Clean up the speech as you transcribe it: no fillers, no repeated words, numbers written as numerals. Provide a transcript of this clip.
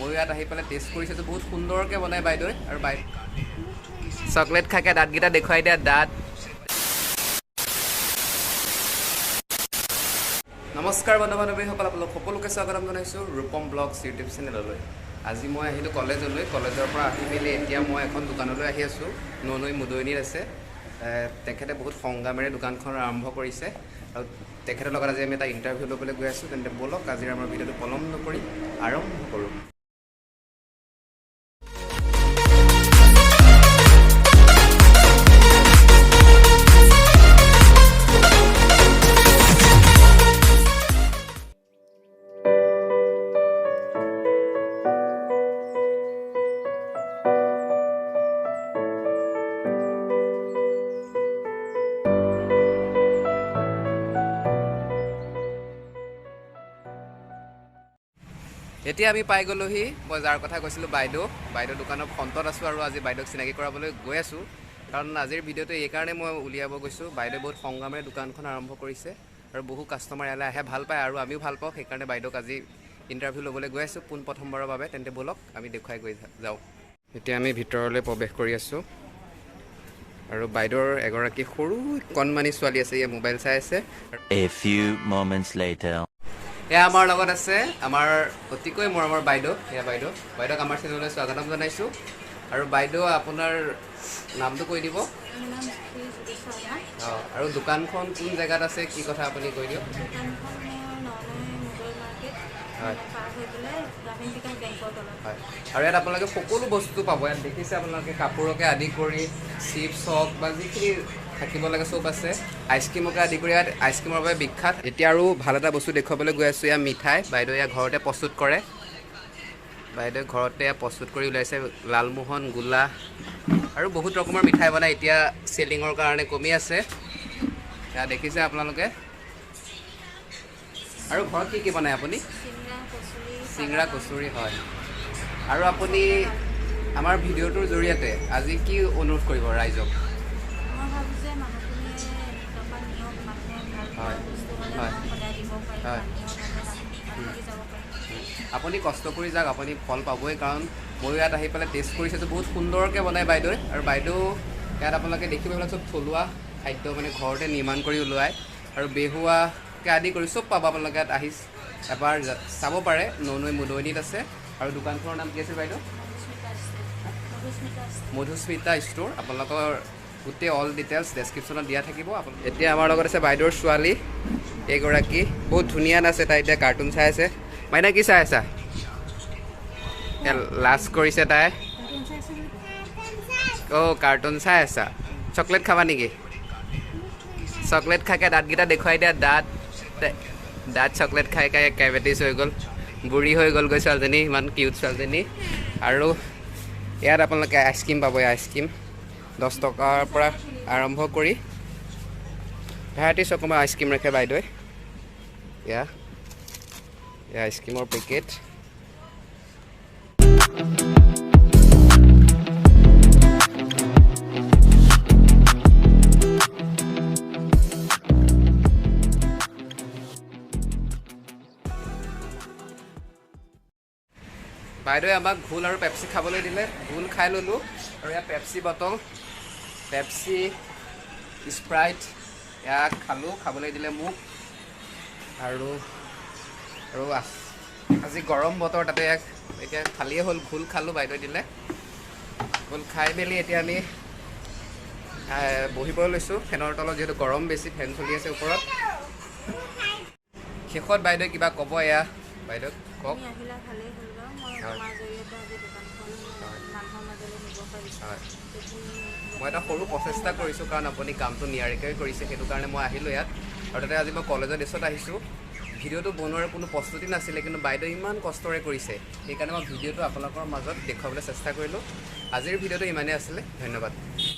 ময়ো ইয়াত আহি পেলাই টেষ্ট কৰি চাইছোঁ, বহুত সুন্দৰকৈ বনায় বাইদেৱে। আৰু বাইদেউ চকলেট খাই খাই দাঁতকেইটা দেখুৱাই দিয়া দাঁত। নমস্কাৰ বন্ধু বান্ধৱীসকল, আপোনালোক সকলোকে স্বাগতম জনাইছোঁ ৰূপম ব্লগছ ইউটিউব চেনেললৈ। আজি মই আহিলোঁ কলেজলৈ। কলেজৰ পৰা আহি মেলি এতিয়া মই এখন দোকানলৈ আহি আছোঁ। ননৈ মুদৈনীত আছে। তেখেতে বহুত সংগ্ৰামেৰে দোকানখন আৰম্ভ কৰিছে আৰু তেখেতৰ লগত আজি আমি এটা ইণ্টাৰভিউ ল'বলৈ গৈ আছোঁ। তেন্তে ব'লক, আজিৰ আমাৰ ভিডিঅ'টো পলম নকৰি আৰম্ভ কৰোঁ। এতিয়া আমি পাই গ'লোহি, মই যাৰ কথা কৈছিলোঁ, বাইদেউ। বাইদেউ দোকানৰ ফ্ৰণ্টত আছোঁ আৰু আজি বাইদেউক চিনাকি কৰাবলৈ গৈ আছোঁ। কাৰণ আজিৰ ভিডিঅ'টো এইকাৰণে মই উলিয়াব গৈছোঁ, বাইদেউ বহুত সংগ্ৰামেৰে দোকানখন আৰম্ভ কৰিছে আৰু বহু কাষ্টমাৰ ইয়ালৈ আহে, ভাল পায় আৰু আমিও ভাল পাওঁ। সেইকাৰণে বাইদেউক আজি ইণ্টাৰভিউ ল'বলৈ গৈ আছোঁ পোনপ্ৰথমবাৰৰ বাবে। তেন্তে ব'লক, আমি দেখুৱাই গৈ যাওঁ। এতিয়া আমি ভিতৰলৈ প্ৰৱেশ কৰি আছোঁ আৰু বাইদেউৰ এগৰাকী সৰু কণমানি ছোৱালী আছে, ইয়াত মোবাইল চাই আছে। A few moments later. এয়া আমাৰ লগত আছে আমাৰ অতিকৈ মৰমৰ বাইদেউ। এয়া বাইদেউ, বাইদেউক আমাৰ চেনেললৈ স্বাগতম জনাইছোঁ। আৰু বাইদেউ, আপোনাৰ নামটো কৈ দিব। মোৰ নাম শ্ৰী জ্যোতি শৰ্মা। অঁ, আৰু দোকানখন কোন জেগাত আছে, কি কথা আপুনি কৈ দিয়ক। দোকানখন মোৰ ননৈ মুদৈ মাৰ্কেট পাৰ হৈ পেলাই গ্ৰামীণ বিকাশ বেংকৰ তলত। হয়, আৰু ইয়াত আপোনালোকে সকলো বস্তু পাব। ইয়াত দেখিছে আপোনালোকে, কাপোৰকে আদি কৰি চিপছ হওক বা যিখিনি থাকিব লাগে চব আছে। আইচক্ৰীমকে আদি কৰি ইয়াত আইচক্ৰীমৰ বাবে বিখ্যাত। এতিয়া আৰু ভাল এটা বস্তু দেখুৱাবলৈ গৈ আছোঁ। ইয়াত মিঠাই বাইদেউ ইয়াত ঘৰতে প্ৰস্তুত কৰে। বাইদেউ ঘৰতে ইয়াত প্ৰস্তুত কৰি ওলাইছে লালমোহন, গোলা আৰু বহুত ৰকমৰ মিঠাই বনাই। এতিয়া চেলিঙৰ কাৰণে কমি আছে। ইয়াত দেখিছে আপোনালোকে। আৰু ঘৰত কি কি বনায় আপুনি? চিংৰা, কচুৰি। চিংৰা, কচুৰি, হয়। আৰু আপুনি আমাৰ ভিডিঅ'টোৰ জৰিয়তে আজি কি অনুৰোধ কৰিব ৰাইজক? মই ভাবোঁ যে মানুহখিনিয়ে টকা নিয়ক, মানুহে ভাল পোৱা বস্তু হ'লে মই সদায় দিব পাৰিম। মানুহে আগবাঢ়ি যাব পাৰিম। আপুনি কষ্ট কৰি যাওক, আপুনি ফল পাবই। কাৰণ ময়ো ইয়াত আহি পেলাই টেষ্ট কৰি চাইছোঁ, বহুত সুন্দৰকৈ বনায় বাইদেৱে। আৰু বাইদেউ ইয়াত আপোনালোকে দেখিব, এইবিলাক চব থলুৱা খাদ্য, মানে ঘৰতে নিৰ্মাণ কৰি ওলোৱায় আৰু বেহুৱাকে আদি কৰি চব পাব আপোনালোকে। ইয়াত আহি এবাৰ চাব পাৰে। ননৈ মুদৈনীত আছে। আৰু দোকানখনৰ নাম কি আছিল বাইদেউ? Madhusmita store. Madhusmita store. Madhusmita store. আপোনালোকৰ গোটেই অল ডিটেইলছ ডেছক্ৰিপশ্যনত দিয়া থাকিব। এতিয়া আমাৰ লগত আছে বাইদেউৰ ছোৱালী এইগৰাকী, বহুত ধুনীয়া নাচে। তাই এতিয়া কাৰ্টুন চাই আছে। মাইনা, কি চাই আছা? লাজ কৰিছে তাই। অ' কাৰ্টুন চাই আছা। চকলেট খাবা নেকি? চকলেট খাই খাই দাঁতকেইটা দেখুৱাই দিয়া দাঁত। দাঁত চকলেট খাই খাই কেভেটিছ হৈ গ'ল, বুঢ়ী হৈ গ'লগৈ ছোৱালীজনী, ইমান কিউট ছোৱালীজনী। আৰু ইয়াত আপোনালোকে আইচক্ৰীম পাব। আইচক্ৰীম 10 টকাৰ পৰা আৰম্ভ কৰি ভেৰাইটিছ ৰকমৰ আইচক্ৰীম ৰাখে বাইদেৱে। এয়া এয়া আইচক্ৰীমৰ পেকেট। বাইদেৱে আমাক ঘোল আৰু পেপচি খাবলৈ দিলে, ঘোল খাই ল'লোঁ। আৰু ইয়াত পেপচি বটল, পেপচি, স্প্ৰাইট ইয়াক খালোঁ, খাবলৈ দিলে মোক। আৰু আৰু আজি গৰম বতৰ, তাতে ইয়াক এতিয়া খালিয়ে হ'ল। ঘোল খালোঁ, বাইদেৱে দিলে। ঘোল খাই মেলি এতিয়া আমি বহিব লৈছোঁ ফেনৰ তলত, যিহেতু গৰম বেছি, ফেন চলি আছে ওপৰত। শেষত বাইদেৱে কিবা ক'ব, এয়া বাইদেউক কওক। তুমি আহিলা, ভালেই হ'ল বাৰু। মই তোমাৰ জৰিয়তে আজি দোকানখন মানুহৰ মাজলৈ নিব পাৰিছোঁ। সেইখিনি। মই এটা সৰু প্ৰচেষ্টা কৰিছোঁ, কাৰণ আপুনি কামটো নিয়াৰিকৈ কৰিছে, সেইটো কাৰণে মই আহিলোঁ ইয়াত। আৰু তাতে আজি মই কলেজৰ ড্ৰেছত আহিছোঁ। ভিডিঅ'টো বনোৱাৰ কোনো প্ৰস্তুতি নাছিলে, কিন্তু বাইদেউ ইমান কষ্টৰে কৰিছে, সেইকাৰণে মই ভিডিঅ'টো আপোনালোকৰ মাজত দেখুৱাবলৈ চেষ্টা কৰিলোঁ। আজিৰ ভিডিঅ'টো ইমানেই আছিলে, ধন্যবাদ।